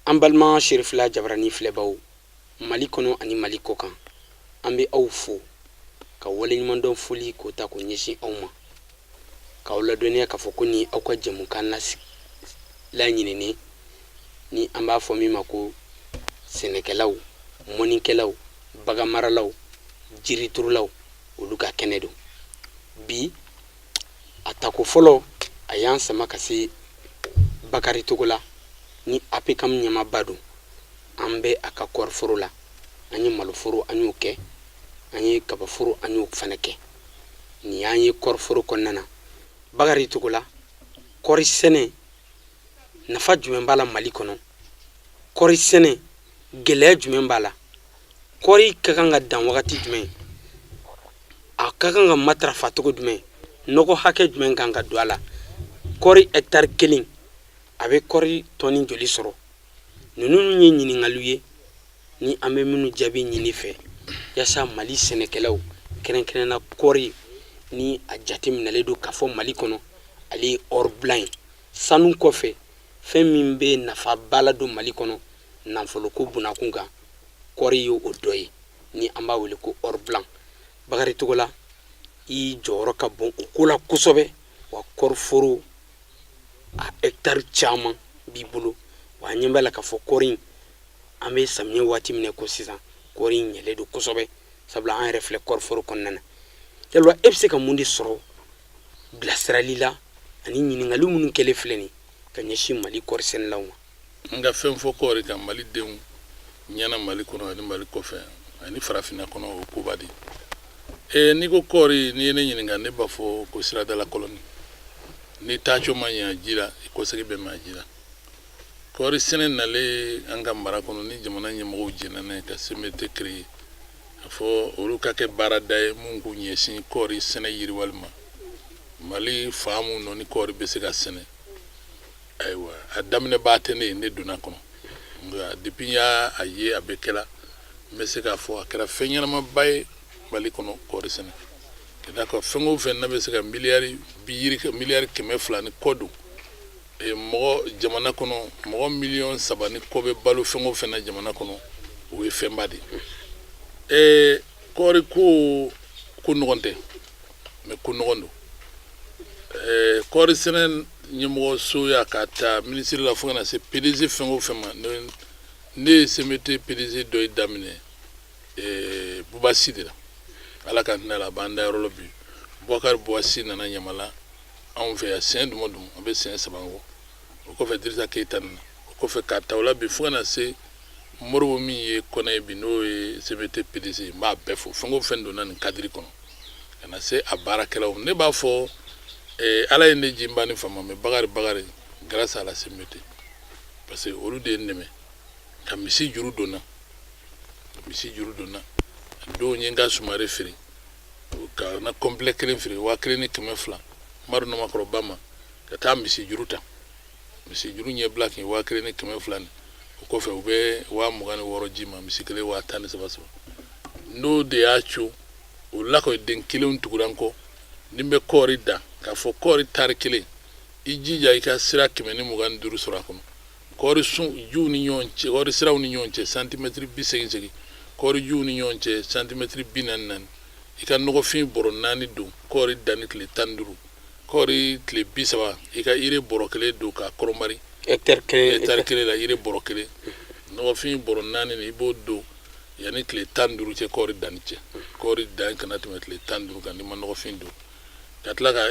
An balima Serifila Jabarani filɛbaw Mali kɔnɔ ani Mali kɔkan, an bɛ aw fo ka waleɲumandɔn foli k'o ta k'o ɲɛsin aw ma, k'aw ladɔnniya k'a fɔ ko nin aw ka jɛmukan laɲininen ni an b'a fɔ min ma ko sɛnɛkɛlaw, mɔnikɛlaw, baganmaralaw, jiriturulaw, olu ka kɛnɛ don. Bi a tako fɔlɔ a y'an sama ka se Bakari Togola ni APCAM ɲɛmaaba don. An bɛ a ka kɔɔriforo la, an ye maloforo an y'o kɛ, an ye kabaforo an y'o fana kɛ. Nin y'an ye kɔɔriforo kɔnɔna na. Bakari Togola, kɔɔri sɛnɛ nafa jumɛn b'a la Mali kɔnɔ? Kɔɔri sɛnɛ gɛlɛya jumɛn b'a la? Kɔɔri ka kan ka dan wagati jumɛn? A ka kan ka matarafa cogo jumɛn? Nɔgɔ hakɛ jumɛn kan ka don a la? Kɔɔri hɛkitari kelen a bɛ kɔɔri tɔni joli sɔrɔ? Ninnu ye ɲininkaliw ye ni an bɛ minnu jaabi ɲini fɛ yaasa Mali sɛnɛkɛlaw, kɛrɛnkɛrɛnna kɔɔri ni a jateminɛlen don k'a fɔ Mali kɔnɔ ale ye or blanc ye, sanu kɔfɛ fɛn min bɛ nafaba ladon Mali kɔnɔ nafoloko bunakun kan, kɔɔri ye o dɔ ye ni an b'a wele ko or blanc. Bakari Togola, i jɔyɔrɔ ka bon o ko la kosɛbɛ, wa kɔɔriforo a hɛkitari caman b'i bolo, wa an ɲɛ b'a la k'a fɔ kɔɔri in, an bɛ samiyɛ waati min na ko sisan, kɔɔri in ɲɛlen don kosɛbɛ, sabula an yɛrɛ filɛ kɔɔriforo kɔnɔna na. Yalima e bɛ se ka mun de sɔrɔ bilasirali la ani ɲininkali minnu kɛlen filɛ nin ka ɲɛsin Mali kɔɔri sɛnɛlaw ma? N ka fɛn fɔ kɔɔri kan Mali denw ɲɛna, Mali kɔnɔ ani Mali kɔfɛ ani farafinna kɔnɔ, o koba de ye. N'i ko kɔɔri, n'i ye ne ɲininka, ne b'a fɔ ko siradala kɔlɔni. Ni taaco ma ɲɛ ji la, i kɔsegin bɛ ma ji la. Kɔɔri sɛnɛ nalen an ka mara kɔnɔ, ni jamana ɲɛmɔgɔw jɛnna n'a ye ka CMDT créer, a fɔ olu ka kɛ baarada ye mun k'u ɲɛsin kɔɔri sɛnɛ yiriwali ma Mali fan mun nɔ ni kɔɔri bɛ se ka sɛnɛ. Ayiwa, a daminɛbaa tɛ ne ye, ne donna kɔnɔ, nka depuis n y'a ye a bɛ kɛla, n bɛ se k'a fɔ a kɛra fɛn ɲɛnamaba ye Mali kɔnɔ, kɔɔri sɛnɛ. Ka d'a kan fɛn o fɛn n'a bɛ se ka miliyari bi yiri miliyari 200 ni kɔ don mɔgɔ jamana kɔnɔ, mɔgɔ miliyɔn 3 ni kɔ bɛ balo fɛn o fɛn na jamana kɔnɔ, o ye fɛnba de ye. Kɔɔri ko ko nɔgɔn tɛ, mais ko nɔgɔn don. Kɔɔri sɛnɛ ɲɛmɔgɔ so y'a ka ta minisiri la fo ka na se PDG fɛn o fɛn ma, ne ye CMDT PDG dɔ ye daminɛ Bubasi de la, Ala ka hinɛ la, a b'an dayɔrɔ la bi. Bubakari Buwasi nana Ɲamala anw fɛ yan siɲɛ duma dun, an bɛ siɲɛ 3 bɔ. O kɔfɛ Dirisa Keyita nana, o kɔfɛ k'a ta o la bi fo ka na se Moribo min ye kɔnɛ ye bi, n'o ye CMDT PDG, n b'a bɛɛ fo. Fɛn o fɛn donna nin cadre kɔnɔ ka na se a baarakɛlaw, ne b'a fɔ Ala ye ne ji n ba ni fama, mais Bakari Bakari, grâce à la CMDT, parce que olu de ye n dɛmɛ ka misi juru donna, misi juru donna don ye, n ka sumare feere ka na complet kelen feere 1200 Madu Namakɔrɔba ma, ka taa misi juru ta, misi juru ɲɛbila kin 1200 ni o kɔfɛ u bɛ 26,000 ji ma, misi kelen 13 saba. N'o de y'a co o lakɔliden kelenw tugura n kɔ. Ni n bɛ kɔɔri dan, k'a fɔ kɔɔri tari kelen, i jija i ka sira 125 sɔrɔ a kɔnɔ, kɔɔri sun juw ni ɲɔgɔn cɛ, kɔɔri siraw ni ɲɔgɔn cɛ santimɛtiri 80 segin, kɔɔri juw ni ɲɔgɔn cɛ santimɛtiri 44, i ka nɔgɔfin bɔrɔ 4 don kɔɔri danni tile 15, kɔɔri tile 30, i ka ire bɔrɔ kelen don k'a kɔrɔmari. Hɛtari kelen la, ire bɔrɔ kelen, nɔgɔfin bɔrɔ 4 nin, i b'o don yanni tile 15 cɛ, kɔɔri danni cɛ. Kɔɔri dan kana tɛmɛ tile 15 kan n'i ma nɔgɔfin don, ka tila ka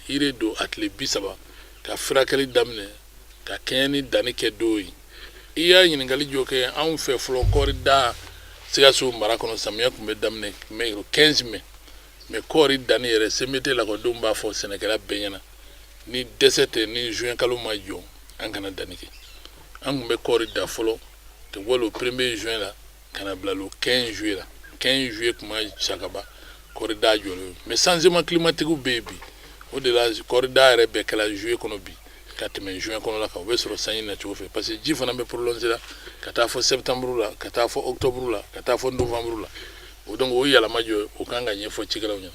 ire don a tile 30, ka furakɛli daminɛ ka kɛɲɛ ni danni kɛ don ye. I y'a ɲininkali jɔ kɛ anw fɛ fɔlɔ, kɔɔri da Sikaso mara kɔnɔ, samiya tun bɛ daminɛ mai, 15 mai. Mais kɔɔri danni yɛrɛ, CMDT lakɔlidenw b'a fɔ sɛnɛkɛla bɛɛ ɲɛna, ni dɛsɛ tɛ, ni juin kalo ma jɔ, an kana danni kɛ. An tun bɛ kɔɔri da fɔlɔ ka bɔ le premier juin la ka na bila le 15 juillet la. 15 juillet kuma sakaba kɔɔri da jɔlen. Mais changement climatique bɛ yen bi, o de la kɔɔri da yɛrɛ bɛɛ kɛla juillet kɔnɔ bi ka tɛmɛ juin kɔnɔ la kan. O bɛ sɔrɔ sanji nacogo fɛ, parce que ji fana bɛ prolonger la ka taa fɔ septembre la, ka taa fɔ octobre la, ka taa fɔ novembre la. O donc o yɛlɛma jɔ, o kan ka ɲɛfɔ cikɛlaw ɲɛna.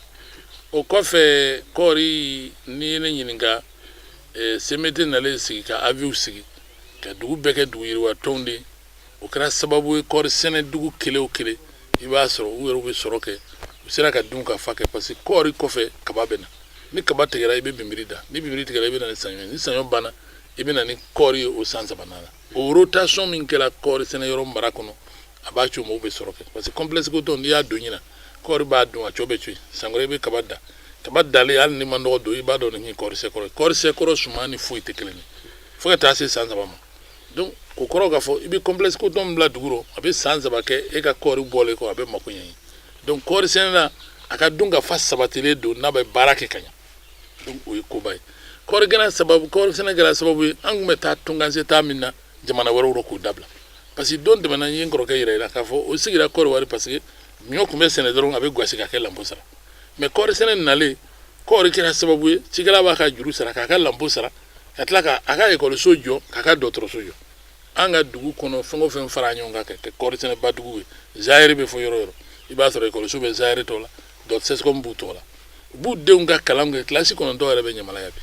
O kɔfɛ, kɔɔri, n'i ye ne ɲininka, CMDT nalen sigi ka avis sigi ka dugu bɛɛ kɛ dugu yiriwa tɔnw de, o kɛra sababu ye kɔɔri sɛnɛ dugu kelen o kelen, i b'a sɔrɔ u yɛrɛ bɛ sɔrɔ kɛ, u sera ka dun ka fa kɛ, parce que kɔɔri kɔfɛ kaba bɛ na. Ni kaba tigɛra, i bɛ binbiri da. Ni binbiri tigɛra, i bɛ na ni saɲɔ. Ni saɲɔ banna, i bɛ na ni kɔɔri ye o san sabanan la. O rotation min kɛra kɔɔri sɛnɛ yɔrɔ mara kɔnɔ, a b'a to mɔgɔw bɛ sɔrɔ kɛ, parce que complexe coton, n'i y'a don ɲina, kɔɔri b'a dun, a cɔ bɛ to yen. San wɛrɛ i bɛ kaba da. Kaba dalen, hali ni ma nɔgɔ don, i b'a dɔn nin ye kɔɔri sɛkɔrɔ ye. Kɔɔri sɛkɔrɔ suman ni foyi tɛ kelen ye fo ka taa se san 3 ma. Donc o kɔrɔ k'a fɔ i bɛ complexe coton bila dugu rɔ, a bɛ san 3 kɛ, e ka kɔɔri bɔlen kɔ, a bɛ mako ɲɛ. Donc kɔɔri sɛnɛla a ka dun ka fa sabatilen don n'a bɛ baara kɛ ka ɲɛ. Donc o ye koba ye. Kɔɔri kɛra sababu, kɔɔri sɛnɛ kɛra sababu ye, an tun bɛ taa tunkanse taa min na jamana wɛrɛw rɔ, k'o dabila, parce que don tɛmɛna, n ye n kɔrɔkɛ yɛrɛ yira k'a fɔ o sigira Kɔdiwari, parce que ɲɔ tun bɛ sɛnɛ dɔrɔn, a bɛ gasi ka kɛ lanpo sara. Mais kɔɔri sɛnɛ nalen, kɔɔri kɛra sababu ye, cikɛla b'a ka juru sara, k'a ka lanpo sara, ka tila ka a ka ekɔliso jɔ, k'a ka dɔgɔtɔrɔso jɔ. An ka dugu kɔnɔ, fɛn o fɛn fara ɲɔgɔn kan ka kɛ kɔɔri sɛnɛba dugu ye, zayɛri bɛ fɔ yɔrɔ yɔrɔ, i b'a sɔrɔ ekɔliso bɛ zayɛri tɔ la, dɔ CSCOM b'u tɔgɔ la, u b'u denw ka kalan kɛ. Kilasi 9 yɛrɛ bɛ Ɲamala yan bi.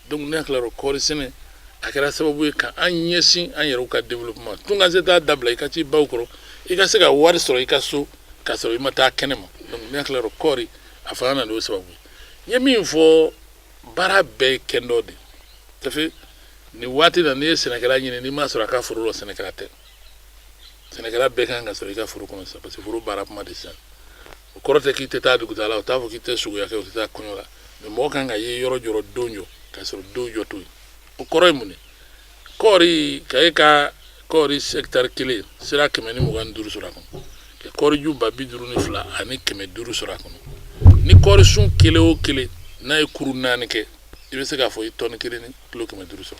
Donc ne hakili la, kɔɔri sɛnɛ a kɛra sababu ye ka an ɲɛsin an yɛrɛw ka développement. Tunkanse t'a dabila, i ka ci baw kɔrɔ, i ka se ka wari sɔrɔ i ka so k'a sɔrɔ i ma taa kɛnɛ ma. Donc ne hakili la, kɔɔri a fana nana n'o sababu ye. N ye min fɔ, baara bɛɛ ye kɛndɔ de. Ça fait nin waati la, n'i ye sɛnɛkɛla ɲini, n'i m'a sɔrɔ a ka foro la, sɛnɛkɛla tɛ. Sɛnɛkɛla bɛɛ kan ka sɔrɔ i ka foro kɔnɔ sisan, parce que foro baara kuma de sisan. O kɔrɔ tɛ k'i tɛ taa dugutaa la, o t'a fɔ k'i tɛ suguya kɛ, o tɛ taa kɔɲɔ la, mais mɔgɔ kan ka ye yɔrɔ jɔrɔ don jɔ k'a sɔrɔ don jɔ to yen. O kɔrɔ ye mun ye? Kɔɔri ka e ka kɔɔri hectare kelen sira 125 sɔrɔ a kɔnɔ, ka kɔɔri ju 52 500 sɔrɔ a kɔnɔ, ni kɔɔri sun kelen o kelen n'a ye kuru 4 kɛ, i bɛ se k'a fɔ i tɔni 1 ni kilo 500 sɔrɔ.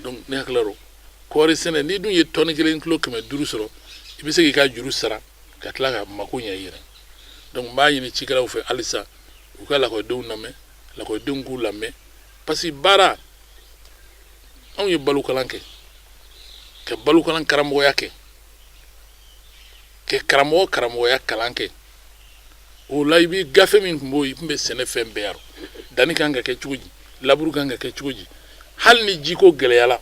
Donc ne hakili la, kɔɔri sɛnɛ, n'i dun ye tɔni 1 ni kilo 500 sɔrɔ, i bɛ se k'i ka juru sara ka tila ka mako ɲɛ i yɛrɛ. Donc n b'a ɲini cikɛlaw fɛ halisa, u ka lakɔlidenw lamɛn, lakɔlidenw k'u lamɛn, parce que baara, anw ye balokalan kɛ, ka balokalan karamɔgɔya kɛ, ka karamɔgɔ karamɔgɔya kalan kɛ. O la, i bɛ gafe min tun b'o, i tun bɛ sɛnɛ fɛn bɛɛ yɔrɔ, danni kan ka kɛ cogo di, laburu kan ka kɛ cogo di, hali ni jiko gɛlɛyala,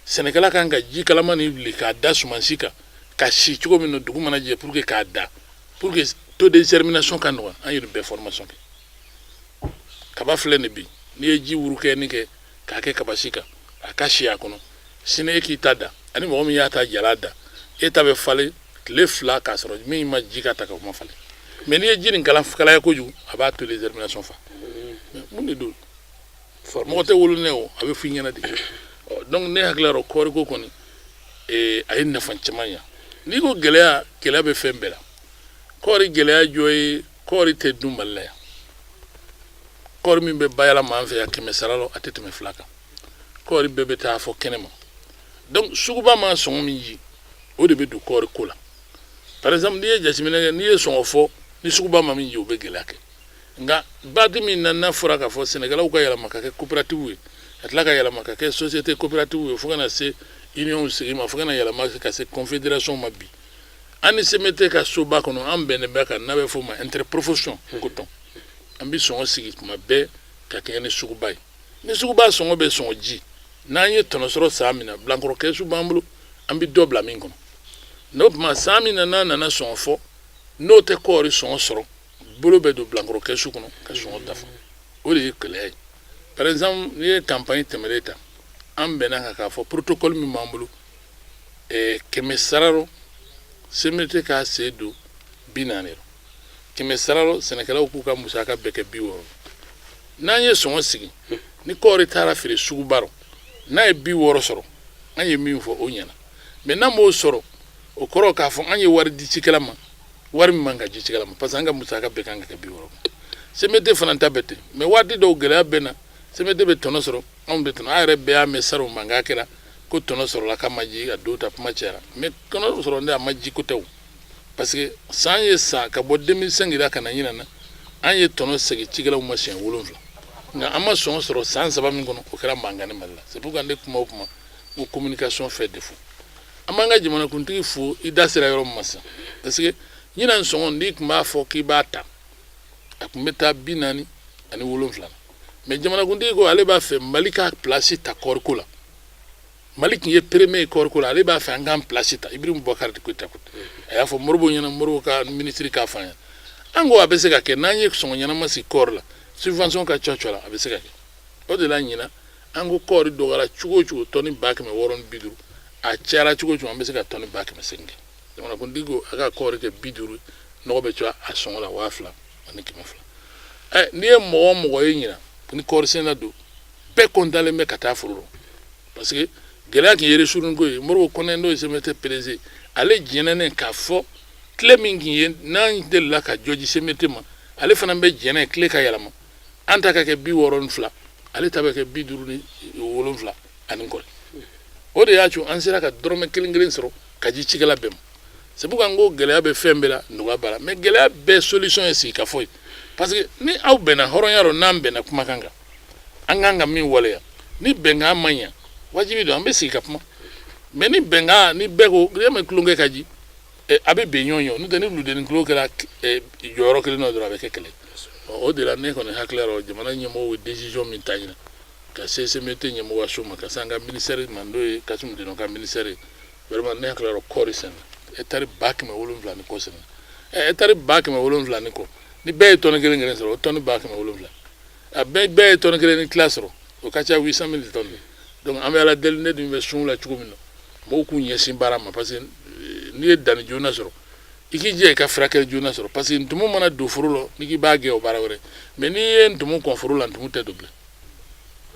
sɛnɛkɛla kan ka ji kalaman ni wuli k'a da sumansi kan ka si cogo min na dugu mana jɛ, pour que k'a da, pour que taux de germination ka nɔgɔya. An ye nin bɛɛ formation kɛ. Kaba filɛ nin bi, n'i ye ji wurukɛni kɛ k'a kɛ kabasi kan, a ka si a kɔnɔ, sini e k'i ta da, ani mɔgɔ min y'a ta jala da, e ta bɛ falen tile 2 k'a sɔrɔ min ma ji ka ta ka kuma falen. Mais n'i ye ji nin kalaya kojugu, a b'a taux de germination fa. Mun de don? Mɔgɔ tɛ wolo ne o, a bɛ f'i ɲɛna de. Donc ne hakili la, kɔɔriko kɔni, a ye nafa caman ɲa. N'i ko gɛlɛya, gɛlɛya bɛ fɛn bɛɛ la. Kɔɔri gɛlɛya jɔ ye, kɔɔri tɛ dun Mali la yan. Kɔɔri min bɛ bayɛlɛma an fɛ yan, 100 sara la, a tɛ tɛmɛ 2 kan. Kɔɔri bɛɛ bɛ taa fɔ kɛnɛ ma. Donc suguba ma sɔngɔ min ji, o de bɛ don kɔɔri ko la. Par exemple, n'i ye jateminɛ kɛ, n'i ye sɔngɔ fɔ ni suguba ma min ji, o bɛ gɛlɛya kɛ. Nka baati min na, n'a fɔra k'a fɔ sɛnɛkɛlaw ka yɛlɛma ka kɛ coopérative ye, ka tila ka yɛlɛma ka kɛ société coopérative ye, fo ka na se union sigi ma, fo ka na yɛlɛma ka se confédération ma bi, an ni CMDT ka soba kɔnɔ, an bɛnnen bɛ kan n'a bɛ f'o ma interprofession coton. An bɛ sɔngɔ sigi tuma bɛɛ ka kɛɲɛ ni suguba ye. Ni suguba sɔngɔ bɛ sɔngɔ ji, n'an ye tɔnɔ sɔrɔ san min na, bilankɔrɔ kɛsu b'an bolo, an bɛ dɔ bila min kɔnɔ. N'o tuma san min na n'a nana sɔngɔ fɔ, n'o tɛ kɔɔri sɔngɔ sɔrɔ, bolo bɛ don bilankɔrɔ kɛsu kɔnɔ ka sɔngɔ dafa. O de ye gɛlɛya ye. Par exemple, n'i ye campagne tɛmɛnen ta, an bɛnna kan k'a fɔ protocole min b'an bolo, 100 sara rɔ, CMDT k'a sen don 40 rɔ, 100 sara rɔ, sɛnɛkɛlaw k'u ka musaka bɛɛ kɛ 60. N'an ye sɔngɔ sigi, ni kɔɔri taara feere suguba rɔ, n'a ye 60 sɔrɔ, an ye min fɔ o ɲɛna. Mais n'an m'o sɔrɔ, O kɔrɔ k'a fɔ an ye wari di cikɛla ma, wari min man ka di cikɛla ma, parce que an ka musaka bɛɛ kan ka kɛ 60. CMDT fana ta bɛ ten, mais waati dɔw gɛlɛya bɛ na, CMDT bɛ tɔnɔ sɔrɔ, anw bɛ tɔnɔ. An yɛrɛ bɛɛ y'a mɛn salon mankan kɛra ko tɔnɔ sɔrɔla k'a ma ji, a don ta kuma cayara, mais tɔnɔ sɔrɔ ne a ma ji ko tɛ o, parce que san ye san ka bɔ 2005 la ka na ɲinan na, an ye tɔnɔ segin cikɛlaw ma siɲɛ 7, nka an ma sɔngɔ sɔrɔ san 3 min kɔnɔ, o kɛra mankan ni Mali la. C'est pourquoi ne kuma o kuma ko communication fait défaut. An b'an ka jamanakuntigi fo, i da sera yɔrɔ min ma sisan, parce que ɲinan sɔngɔ, n'i tun b'a fɔ k'i b'a ta, a tun bɛ taa 47 na, mais jamanakuntigi ko ale b'a fɛ Mali ka place ta kɔɔriko la. Mali tun ye premier ye kɔɔriko la, ale b'a fɛ an k'an place ta. Ibrahim Boubacar Keïta ko a y'a fɔ Modibo ɲɛna, Modibo ka minisiri k'a fɔ an ɲɛna. An ko a bɛ se ka kɛ n'an ye sɔngɔ ɲɛnama sigi kɔɔri la, subvention ka ca la, a bɛ se ka kɛ. O de la ɲinan an ko kɔɔri dɔgɔyara cogo o cogo tɔni 650,000, a cayara cogo o cogo an bɛ se ka tɔni 800,000 kɛ. Jamanakuntigi ko a ka kɔɔri kɛ 50, nɔgɔ bɛ caya a sɔngɔ la 2200. Ɛ, n'i ye mɔgɔ o mɔgɔ ye ɲinan ni kɔɔri sɛnɛ don, bɛɛ kɔntalen bɛ ka taa foro la, parce que gɛlɛya tun ye ristourne ko ye. Modibo Kɔnɛ, n'o ye CMDT PDG, ale jɛnɛnen k'a fɔ tile min tun ye n'an delila ka jɔ di CMDT ma, ale fana bɛ jɛnɛ tile ka yɛlɛma, an ta ka kɛ 62, ale ta bɛ kɛ 57 ani kɔ. O de y'a to an sera ka dɔrɔmɛ kelen kelen sɔrɔ ka di cikɛla bɛɛ ma. C'est pourquoi n ko gɛlɛya bɛ fɛn bɛɛ la, nɔgɔya b'a la, mais gɛlɛya bɛɛ solution ye sigikafɔ ye, parce que ni aw bɛnna hɔrɔnya rɔ, n'an bɛnna kumakan kan, an kan ka min waleya, ni bɛnkan ma ɲa, wajibi don an bɛ sigi ka kuma. Mais ni bɛnkan ni bɛɛ ko n'i y'a mɛn tulonkɛ ka di, a bɛ bɛn ɲɔgɔn ye, n'o tɛ ni wuludennin tulo kɛra jɔyɔrɔ kelen na dɔrɔn, a bɛ kɛ kɛlɛ. O de la ne kɔni hakili la, jamana ɲɛmɔgɔw ye décision min ta ɲinan, ka se CMDT ɲɛmɔgɔyaso ma, ka se an ka ministère ma, n'o ye Kassoum Deno ka ministère ye, vraiment ne hakili la kɔɔri sɛnɛ hectare 700,000 ni kɔ sɛnɛ, hectare 700,000 ni kɔ, ni bɛɛ ye tɔni kelen kelen sɔrɔ, o tɔni 700,000, a bɛɛ ye tɔni kelen ni tila sɔrɔ, o ka ca 800 000 tonnes. Donc an bɛ Ala deli, ne dun bɛ sun la cogo min na, mɔgɔw k'u ɲɛsin baara ma, parce que n'i ye danni joona sɔrɔ, i k'i jija i ka furakɛli joona sɔrɔ, parce que ntumu mana don foro la, n'i k'i b'a gɛn, o baara wɛrɛ, mais n'i ye ntumu kɔn foro la, ntumu tɛ don bilen.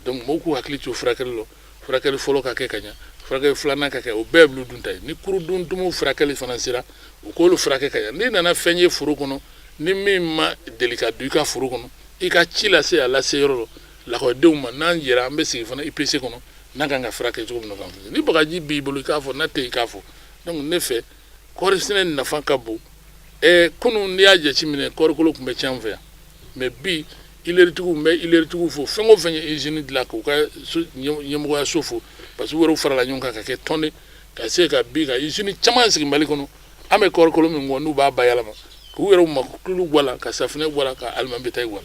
Donc mɔgɔw k'u hakili to furakɛli la, furakɛli fɔlɔ ka kɛ ka ɲa, furakɛli filanan ka kɛ, o bɛɛ ye dun ta ye. Ni kurudun tumu furakɛli fana sera, u k'olu furakɛ ka ɲa. N'i nana fɛn ye foro kɔnɔ ni min ma deli ka don i ka foro kɔnɔ, i ka ci lase a lase yɔrɔ la lakɔlidenw ma. N'an yɛrɛ an bɛ sigi fana IPC kɔnɔ, n'a kan ka furakɛ cogo min na, kan ni bagaji b'i bolo, i k'a fɔ, n'a tɛ, i k'a fɔ. Donc ne fɛ, kɔɔri sɛnɛ nafa ka bon. Kunun n'i y'a jateminɛ, kɔɔrikolo tun bɛ tiɲɛ an fɛ yan, mais bi huileritigiw, n bɛ huileritigiw fo, fɛn o fɛn ye usine dilan, k'u ka ɲɛmɔgɔyaso fo, parce que u yɛrɛw farala ɲɔgɔn kan ka kɛ tɔn de ka se ka bi ka usine caman sigi Mali kɔnɔ. An bɛ kɔɔrikolo min kɔ, n'u b'a bayɛlɛma k'u yɛrɛw mako tulu bɔ a la, ka safunɛ bɔ a la, ka aliment bétail bɔ a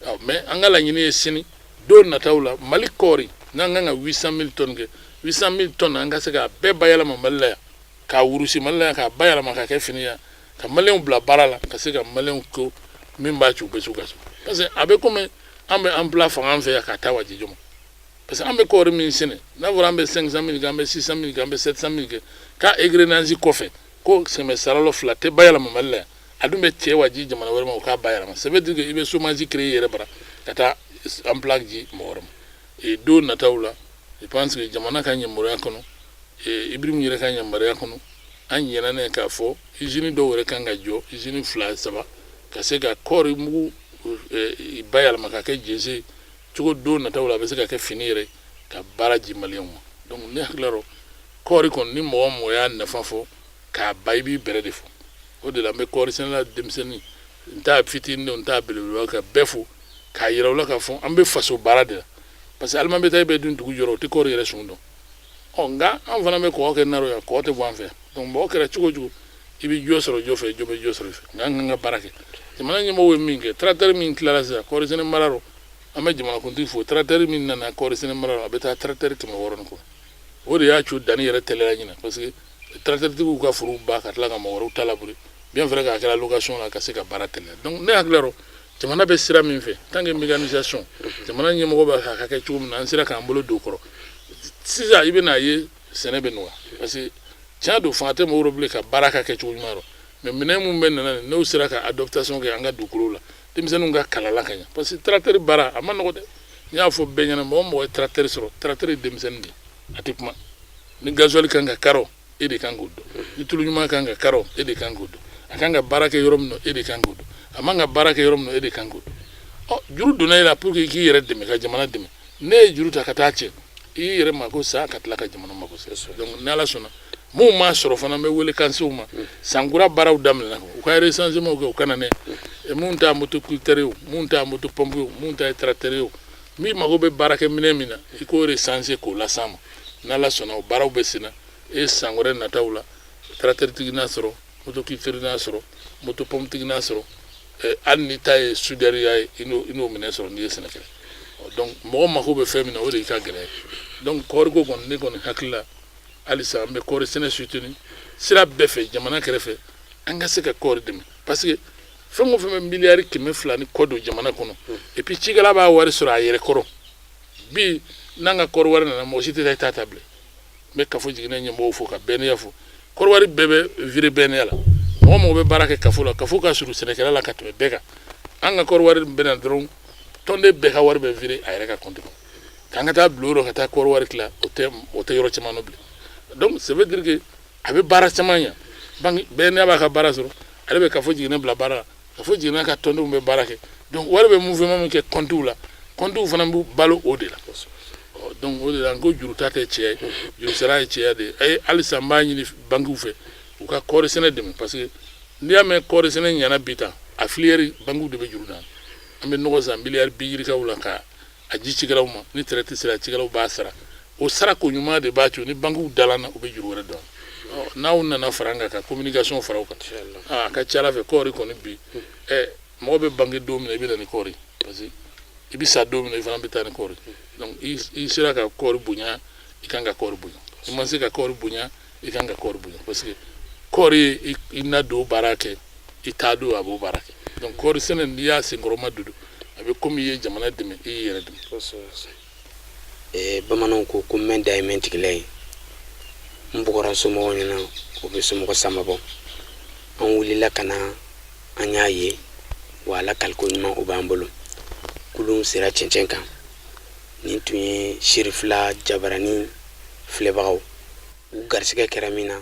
la. Mais an ka laɲini ye sini don nataw la, Mali kɔɔri n'an kan ka 800 000 tonnes kɛ, 800 000 tonnes, an ka se k'a bɛɛ bayɛlɛma Mali la yan, k'a wurusi Mali la yan, k'a bayɛlɛma ka kɛ fini yan, ka maliyɛnw bila baara la, ka se ka maliyɛnw ko min b'a ci u bɛ s'u ka so, parce que a bɛ komi an bɛ an bila fanga fɛ yan ka taa wajijɔ ma, parce que an bɛ kɔɔri min sɛnɛ, n'a fɔra an bɛ 500 000 kɛ, an bɛ 600 000 kɛ, an bɛ 700 000 kɛ, k'a égrenage kɔfɛ ko kɛmɛ sarala fila tɛ bayɛlɛma Mali la yan, a dun bɛ cɛ waji jamana wɛrɛ ma o k'a bayɛlɛma, ça veut dire que i bɛ chômage créer i yɛrɛ bara ka taa emploi di mɔgɔ wɛrɛ ma. Et don nataw la, je pense que jamana ka yamaruya kɔnɔ, Ibrahim yɛrɛ ka yamaruya kɔnɔ, an ɲinɛna k'a fɔ usine dɔw yɛrɛ kan ka jɔ, usine fila saba, ka se ka kɔɔri mugu bayɛlɛma ka kɛ jese cogo don nataw la, a bɛ se ka kɛ fini yɛrɛ, ka baara di maliyɛnw ma. Donc ne hakili la, kɔɔri kɔni, ni mɔgɔ o mɔgɔ y'a nafa fɔ k'a ba, i b'i bɛrɛ de fɔ. O de la n bɛ kɔɔri sɛnɛla denmisɛnnin, n t'a fitinin, n t'a belebeleba, ka bɛɛ fo k'a yira u la k'a fɔ an bɛ faso baara de la, parce que aliment bétail bɛ dun dugu jɔrɔ, o tɛ kɔɔri yɛrɛ sun dɔn. Ɔ nka an fana bɛ kɔgɔ kɛ naro yan, kɔgɔ tɛ bɔ an fɛ. Donc mɔgɔ kɛra cogo o cogo, i bɛ jɔ sɔrɔ jɔ fɛ, jɔ bɛ jɔ sɔrɔ i fɛ, nka an kan ka baara kɛ. Jamana ɲɛmɔgɔw ye min kɛ, tracteur min tilala sisan kɔɔri sɛnɛ mara rɔ, an bɛ jamanakuntigi fo. Tracteur min nana kɔɔri sɛnɛ mara rɔ, a bɛ taa tracteur 600 ni kɔ. O de y'a to danni yɛrɛ teliya ɲinɛ, parce que tracteur tigiw ka forow ba ka tila ka mɔgɔ wɛrɛw ta labourer, bien vrai k'a kɛra location la, ka se ka baara teliya. Donc ne hakili la, jamana bɛ sira min fɛ, tant que mécanisation, jamana ɲɛmɔgɔ b'a fɛ a ka kɛ cogo min na, an sera k'an bolo don o kɔrɔ sisan, i bɛna ye sɛnɛ bɛ nɔgɔya, parce que tiɲɛ don, fanga tɛ mɔgɔw bolo bilen ka baara ka kɛ cogo ɲuman rɔ. Mais minɛn mun bɛ nana n'o sera ka adaptation kɛ an ka dugukolo la, denmisɛnninw ka kalala ka ɲɛ, parce que tracteur baara a ma nɔgɔ dɛ. N y'a fɔ bɛɛ ɲɛna, mɔgɔ o mɔgɔ ye tracteur sɔrɔ, tracteur ye denmisɛnnin de ye, a tɛ kuma ni gasoil kan ka karɔ. e de kan k'o dɔn. Ni tulu ɲuman kan ka karɔ, e de kan k'o dɔn. A kan ka baara kɛ yɔrɔ min na, e de kan k'o dɔn. A man ka baara kɛ yɔrɔ min na, e de kan k'o dɔn. Ɔ, juru donna e la pour que i k'i yɛrɛ dɛmɛ ka jamana dɛmɛ. Ne ye juru ta ka taa cɛ, i y'i yɛrɛ mako sa ka tila ka jamana mako sa. Donc ni Ala sɔnna, minnu m'a sɔrɔ fana, n bɛ wele kan se u ma. Sankura baaraw daminɛna, u ka recensement kɛ, u ka na ne minnu ta motoculteur ye o, minnu ta moto pompe ye o, minnu ta ye tracteur ye o, min mago bɛ baarakɛ minɛn min na, i k'o recenser k'o las'an ma. N'Ala sɔnna, o baaraw bɛ sen na. E san wɛrɛ nataw la, tracteur tigi n'a sɔrɔ, motoculteur n'a sɔrɔ, moto pompe tigi n'a sɔrɔ, hali ni ta ye soudeur ya ye, i n'o minɛn sɔrɔ n'i ye sɛnɛkɛla. Donc mɔgɔ mako bɛ fɛn min na, o de y'i ka gɛlɛya ye. Donc kɔɔriko kɔni, ne kɔni hakili la, halisa an bɛ kɔɔri sɛnɛ soutenir sira bɛɛ fɛ, jamana kɛrɛfɛ, an ka se ka kɔɔri dɛmɛ, parce que fɛn o fɛn bɛ miliyari 200 ni kɔ don jamana kɔnɔ, et puis cikɛla b'a wari sɔrɔ a yɛrɛ kɔrɔ. Bi n'an ka kɔɔri wari nana, mɔgɔ si tɛ taa i ta ta bilen. N bɛ kafo jiginɛ ɲɛmɔgɔw fo ka BNA fo. Kɔɔri wari bɛɛ bɛ virer BNA la. Mɔgɔ mɔgɔ bɛ baara kɛ kafo la, kafo ka surun sɛnɛkɛla la ka tɛmɛ bɛɛ kan. An ka kɔɔri wari bɛ na dɔrɔn, tɔnden bɛɛ ka wari bɛ virer a yɛrɛ ka compte kɔnɔ. K'an ka taa bulon rɔ ka taa kɔɔri wari tila, o tɛ yɔrɔ caman nɔ bilen. Donc ça veut dire que a bɛ baara caman ɲɛ. Banque BNA b'a ka baara sɔrɔ, ale bɛ kafo jiginɛ bila baara la, kafo jiginɛ ka tɔndenw bɛ baara kɛ. Donc wari bɛ mouvement min kɛ compte la, compte fana b'u balo o de la. Donc o de la n ko juru ta tɛ cɛ ye, juru sara ye cɛya de ye. Halisa n b'a ɲini banques fɛ, u ka kɔɔri sɛnɛ dɛmɛ, parce que n'i y'a mɛn kɔɔri sɛnɛ ɲɛna bi tan, a filière banques de bɛ juru d'an. An bɛ nɔgɔ san miliyari bi yirikaw la ka a ji cikɛlaw ma. Ni traite sera, cikɛlaw b'a sara. O sara ko ɲuman de b'a to ni banques dala na, u bɛ juru wɛrɛ dɔn. N'aw nana fara an kan ka communication fara o kan, a ka ca Ala fɛ, kɔɔri kɔni bi mɔgɔ bɛ bange don min na, i bɛ na ni kɔɔri, parce que i bɛ sa don min na, i fana bɛ taa ni kɔɔri. Donc i sera ka kɔɔri bonya, i kan ka kɔɔri bonya. I ma se ka kɔɔri bonya, i kan ka kɔɔri bonya, parce que kɔɔri ye i na don baara kɛ, i t'a don a b'o baara kɛ. Donc kɔɔri sɛnɛ, n'i y'a senkɔrɔma don, a bɛ komi i ye jamana dɛmɛ, i y'i yɛrɛ dɛmɛ. Bamananw ko ko mɛn da ye mɛn tigila ye. N bɔgɔra somɔgɔw ɲɛna, o bɛ somɔgɔ sama bɔ. An wulila ka na, an y'a ye wa Ala kaliko ɲuman o b'an bolo. Kulun sera cɛncɛn kan. Nin tun ye Serifila jabarani filɛbagaw u garisɛgɛ kɛra min na.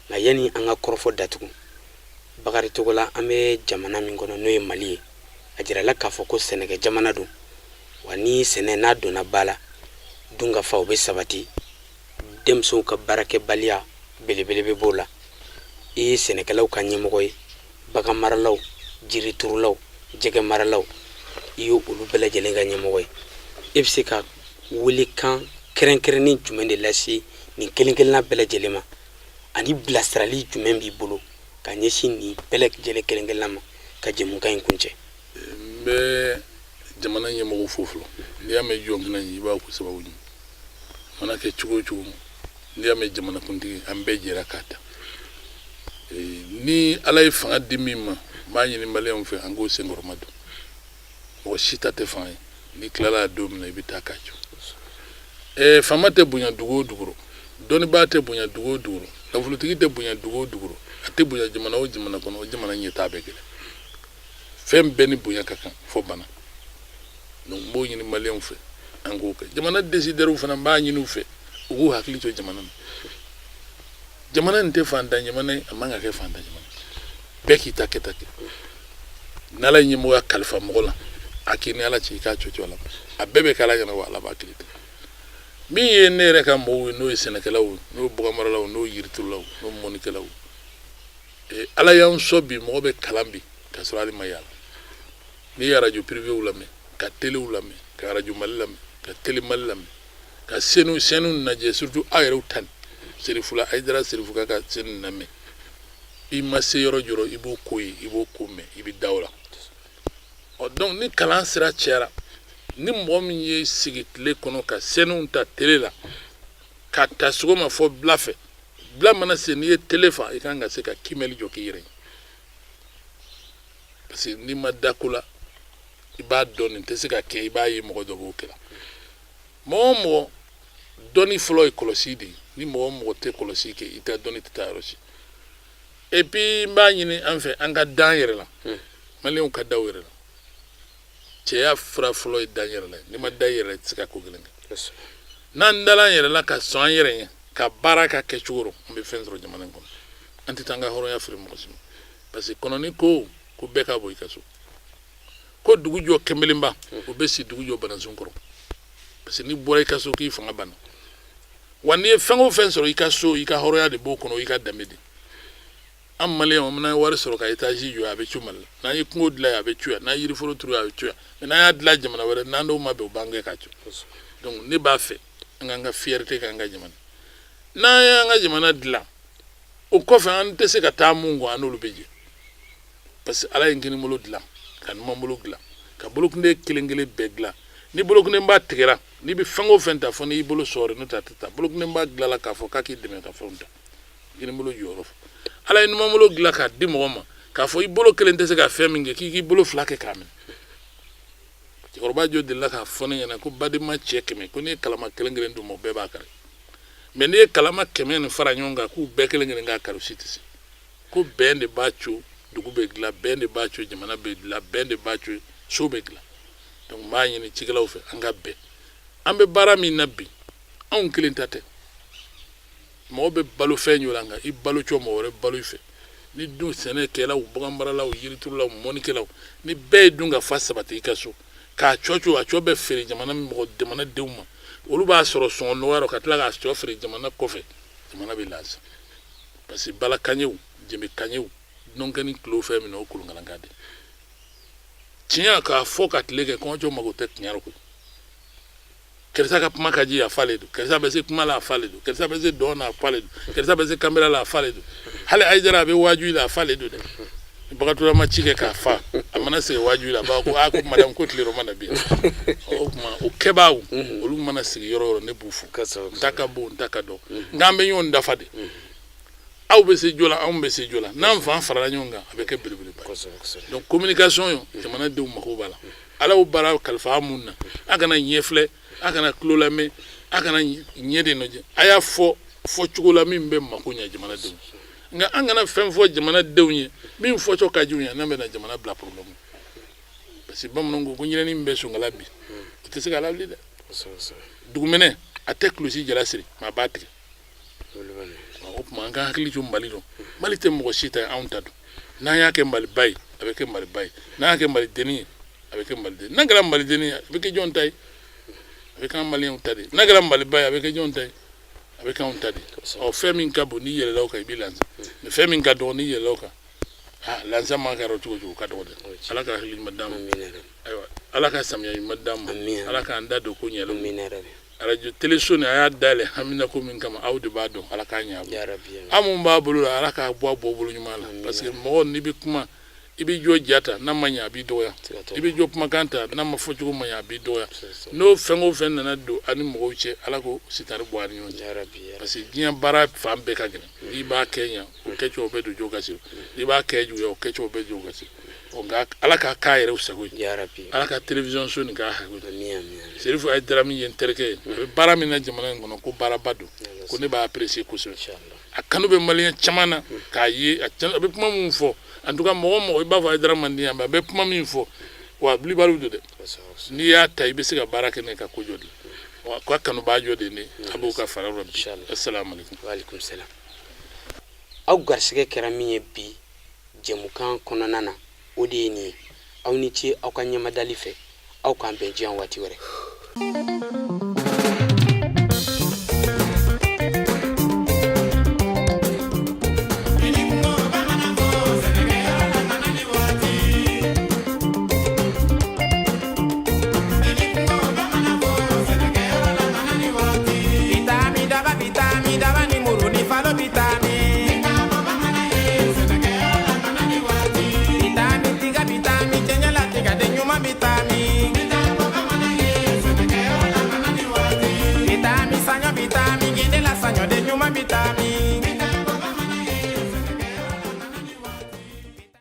Nka yanni an ka kɔrɔfɔ datugu, Bakari Togola, an bɛ jamana min kɔnɔ, n'o ye Mali ye, a jirala k'a fɔ ko sɛnɛkɛ jamana don wa. Ni sɛnɛ n'a donna ba la, dun ka fa o bɛ sabati, denmisɛnw ka baarakɛbaliya belebele bɛ b'o la. I ye sɛnɛkɛlaw ka ɲɛmɔgɔ ye, bagan maralaw, jiriturulaw, jɛgɛ maralaw, i ye olu bɛɛ lajɛlen ka ɲɛmɔgɔ ye. E bɛ se ka welekan kɛrɛnkɛrɛnnen jumɛn de lase nin kelen kelenna bɛɛ lajɛlen ma, ani bilasirali jumɛn b'i bolo ka ɲɛsin nin bɛɛ lajɛlen kelen kelenna ma ka jɛmukan in kuncɛ? N bɛ jamana ɲɛmɔgɔw fo fɔlɔ. N'i y'a mɛn jɔn kɛnɛ, i b'a ko sababu ɲuman mana kɛ cogo o cogo. N'i y'a mɛn jamanakuntigi, an bɛɛ jɛra k'a ta. Ni Ala ye fanga di min ma, n b'a ɲini maliyɛnw fɛ, an k'o senkɔrɔma don. Mɔgɔ si ta tɛ fanga ye. N'i tilala don min na, i bɛ taa k'a jɔ. Faama tɛ bonya dugu o dugu rɔ, dɔnnibaa tɛ bonya dugu o dugu rɔ, nafolotigi tɛ bonya dugu o dugu rɔ, a tɛ bonya jamana o jamana kɔnɔ, o jamana ɲɛtaa bɛ gɛlɛn. Fɛn bɛɛ ni bonya ka kan fɔ bana. Donc n b'o ɲini maliyɛnw fɛ, an k'o kɛ. Jamana décideurs fana, n b'a ɲini u fɛ, u k'u hakili to jamana na. Jamana nin tɛ fantan jamana ye, a man ka kɛ fantan jamana. Bɛɛ k'i ta kɛta kɛ. N'Ala ye ɲɛmɔgɔya kalifa mɔgɔ la, a k'i ni Ala cɛ, i k'a cɔ cɔ la, a bɛɛ bɛ k'Ala ɲɛna wa Ala b'a kili tigɛ. Min ye ne yɛrɛ ka mɔgɔw ye, n'o ye sɛnɛkɛlaw ye, n'o ye baganmaralaw, n'o ye yiriturulaw, n'o ye mɔnnikɛlaw ye, Ala y'an sɔn bi, mɔgɔ bɛ kalan bi k'a sɔrɔ hali ma yaala. N'i ye arajo privéw lamɛn, ka telew lamɛn, ka arajo Mali lamɛn, ka télé Mali lamɛn, ka senu senu lajɛ, surtout aw yɛrɛw ta nin Serifula Hayidara Serifu ka senu lamɛn, i ma se yɔrɔ jɔrɔ, i b'o ko ye, i b'o ko mɛn, i bɛ da o la. Ɔ, donc ni kalan sira cayara, ni mɔgɔ min ye sigi tile kɔnɔ ka senuw ta télé la ka ta sɔgɔma fɔ bila fɛ, bila mana se, n'i ye télé fa, i kan ka se ka kimɛli jɔ k'i yɛrɛ ye, parce que n'i ma da ko la, i b'a dɔn nin tɛ se ka kɛ, i b'a ye mɔgɔ dɔ b'o kɛ la. Mɔgɔ o mɔgɔ, dɔnni fɔlɔ ye kɔlɔsi de ye. Ni mɔgɔ o mɔgɔ tɛ kɔlɔsi kɛ, i tɛ dɔnni tɛ taa yɔrɔ si. Et puis n b'a ɲini an fɛ, an ka dan yɛrɛ la. Maliyɛnw ka da u yɛrɛ la. Cɛya fura fɔlɔ ye dan yɛrɛ la ye. N'i ma da i yɛrɛ la, i tɛ se ka ko kelen kɛ. N'an dala an yɛrɛ la ka sɔn an yɛrɛ ɲɛ. Ka baara ka kɛ cogo rɔ, an bɛ fɛn sɔrɔ jamana in kɔnɔ. An tɛ taa an ka hɔrɔnya feere mɔgɔ si ma, parce que kɔnɔni ko ko bɛɛ ka bɔ i ka so, ko dugu jɔ kɛnbelenba o bɛ si dugu jɔ banasun kɔrɔ, parce que n'i bɔra i ka so k'i fanga banna. Wa n'i ye fɛn o fɛn sɔrɔ i ka so, i ka hɔrɔnya de b'o kɔnɔ, i ka danbe de. An maliyɛnw, n'an ye wari sɔrɔ ka étage jɔ, a bɛ cu Mali la. N'an ye kungo dilan yan, a bɛ cu yan. N'an ye yiriforo turu yan, a bɛ cu yan. Mais n'an y'a dilan jamana wɛrɛ, n'an dɔw ma bɛn, u b'an gɛn ka cu. Donc ne b'a fɛ an k'an ka fierté k'an ka jamana. N'an y'an ka jamana dilan, o kɔfɛ an tɛ se ka taa mun kɔ, an n'olu bɛ jɛ, parce que Ala ye kinibolo dilan ka numanbolo dilan ka bolokunden kelen kelen bɛɛ dilan. Ni bolokundenba tigɛra, n'i bɛ fɛn o fɛn ta, fo n'i bolo sɔɔri, n'o tɛ a tɛ taa. Bolokundenba dilanla k'a fɔ k'a k'i dɛmɛ ka fɛnw ta, kinibolo jɔyɔrɔ fɔ. Ala ye numanbolo dilan k'a di mɔgɔ ma k'a fɔ i bolo kelen tɛ se ka fɛn min kɛ, k'i k'i bolo fila kɛ k'a minɛ. Cɛkɔrɔba jɔ delila k'a fɔ ne ɲɛna ko badenma cɛ 100, ko n'i ye kalama kelen kelen d'u ma, o bɛɛ b'a kari. Mais n'i ye kalama 100 nin fara ɲɔgɔn kan k'u bɛɛ kelen kelen k'a kari, u si tɛ se. Ko bɛn de b'a co dugu bɛ dilan, bɛn de b'a co jamana bɛ dilan, bɛn de b'a co so bɛ dilan. Donc n b'a ɲini cikɛlaw fɛ, an ka bɛn. An bɛ baara min na bi, anw kelen ta tɛ. Mɔgɔ bɛ balo fɛn jɔ la, nka i balo cɔ mɔgɔ wɛrɛ balo i fɛ. Ni dun sɛnɛkɛlaw, baganmaralaw, yiriturulaw, mɔnikɛlaw, ni bɛɛ ye dun ka fa sabati i ka so k'a cɔ co, a cɔ bɛ feere jamana mɔgɔ jamanadenw ma, olu b'a sɔrɔ sɔngɔ nɔgɔya rɔ ka tila k'a cɔ feere jamana kɔfɛ, jamana bɛ lafiya. Parce que bala kanyew, jɛnbe kanyew, dunankɛni tulo fɛn min na, o kolonkalankan de tiɲɛ k'a fɔ ka tile kɛ. Kɔngɔcɔ mago tɛ tiɲɛ rɔ koyi. Karisa ka kuma ka di, a fa le don. Karisa bɛ se kuma la, a fa le don. Karisa bɛ se dɔn na, a fa le don. Karisa bɛ se kanbela la, a fa le don. Hali Ayidara, a bɛ waaju la, a fa le don dɛ. Bagatura ma ci kɛ k'a fa, a mana sigi waaju la, a b'a ko aa, ko madame, ko tile ma na bi. O tuma o kɛbaaw, olu mana sigi yɔrɔ o yɔrɔ, ne b'u fo. N ta ka bon, n ta ka dɔn, nka an bɛ ɲɔgɔn dafa de. Aw bɛ se jo la, anw bɛ se jo la. N'an fan farala ɲɔgɔn kan, a bɛ kɛ belebeleba ye. Donc communication ye, jamanadenw mako b'a la. Ala y'o baara kalifa an mun na, a kana ɲɛ filɛ, a kana tulo lamɛn, a kana ɲɛ de lajɛ. A y'a fɔ fɔ cogo la min bɛ mako ɲɛ jamanadenw. Nka an kana fɛn fɔ jamanadenw ye min fɔcɔ ka jugu ye, n'an bɛna jamana bila problème. Parce que bamananw ko ko ɲinɛni min bɛ sonkala bi, o tɛ se ka lawuli dɛ. Dugumɛnɛ a tɛ kulusi jala siri, maa b'a tigɛ. O tuma an ka hakili to Mali dɔn. Mali tɛ mɔgɔ si ta ye, anw ta don. N'an y'a kɛ Maliba ye, a bɛ kɛ Maliba ye. N'an y'a kɛ Malidenni ye, a bɛ kɛ Malidenni. N'a kɛra Malidenni ye, a bɛ kɛ jɔn ta ye? A bɛ kɛ an maliyɛnw ta de ye. N'a kɛra Maliba ye, a bɛ kɛ jɔn ta ye? A bɛ kɛ anw ta de ye. Ɔ, fɛn min ka bon, n'i yɛlɛla o kan, i bɛ lansa. Mais fɛn min ka dɔgɔ, n'i yɛlɛla o kan, aa, lansa man kɛra cogo cogo, ka dɔgɔ dɛ. Ala ka hakili ɲuman d'an ma. Ayiwa, Ala ka samiya ɲuman d'an ma. Ala k'an da don ko ɲɛlen. Arajo teleso nin, a y'a dayɛlɛ hamina ko min kama, aw de b'a dɔn. Ala k'a ɲɛ. Aw mun b'a bolo la, Ala k'a bɔ a bɔ bolo ɲuman la. Parce que mɔgɔ, n'i bɛ kuma, i bɛ jɔ ja ta, n'a ma ɲɛ, a b'i dɔgɔya. I bɛ jɔ kumakan ta, n'a ma fɔ cogo ma ɲɛ, a b'i dɔgɔya. N'o fɛn o fɛn nana don a ni mɔgɔw cɛ, Ala ko sitani bɔ a ni ɲɔgɔn cɛ. Parce que diɲɛ baara fan bɛɛ ka gɛlɛn. N'i b'a kɛ ɲɛ, o kɛcogo bɛ don jɔ gasi. N'i b'a kɛ juguya, o kɛcogo bɛ jɔ gasi. Nka Ala k'a k'a yɛrɛ sago ye. Ala ka télévision so nin k'a sago ye. Serifu Ayidara min ye n terikɛ ye, a bɛ baara min na jamana in kɔnɔ, ko baaraba don, ko ne b'a apprécier kosɛbɛ. A kanu bɛ maliyɛn caman na k'a ye a bɛ kuma min fɔ. En tout cas, mɔgɔ mɔgɔ i b'a fɔ Ayidara man di yan, a bɛ kuma min fɔ, wa wulibaliw don dɛ. N'i y'a ta, i bɛ se ka baara kɛ ne ka ko jɔ de wa ka kanubaa jɔ de ne a b'o ka fara yɔrɔ bi. Asalaamaaleykum. Waaleykum salam. Aw garisɛgɛ kɛra min ye bi jɛmukan kɔnɔna na, o de ye nin ye. Aw ni ce aw ka ɲɛmadali fɛ. Aw k'an bɛn diɲɛ waati wɛrɛ.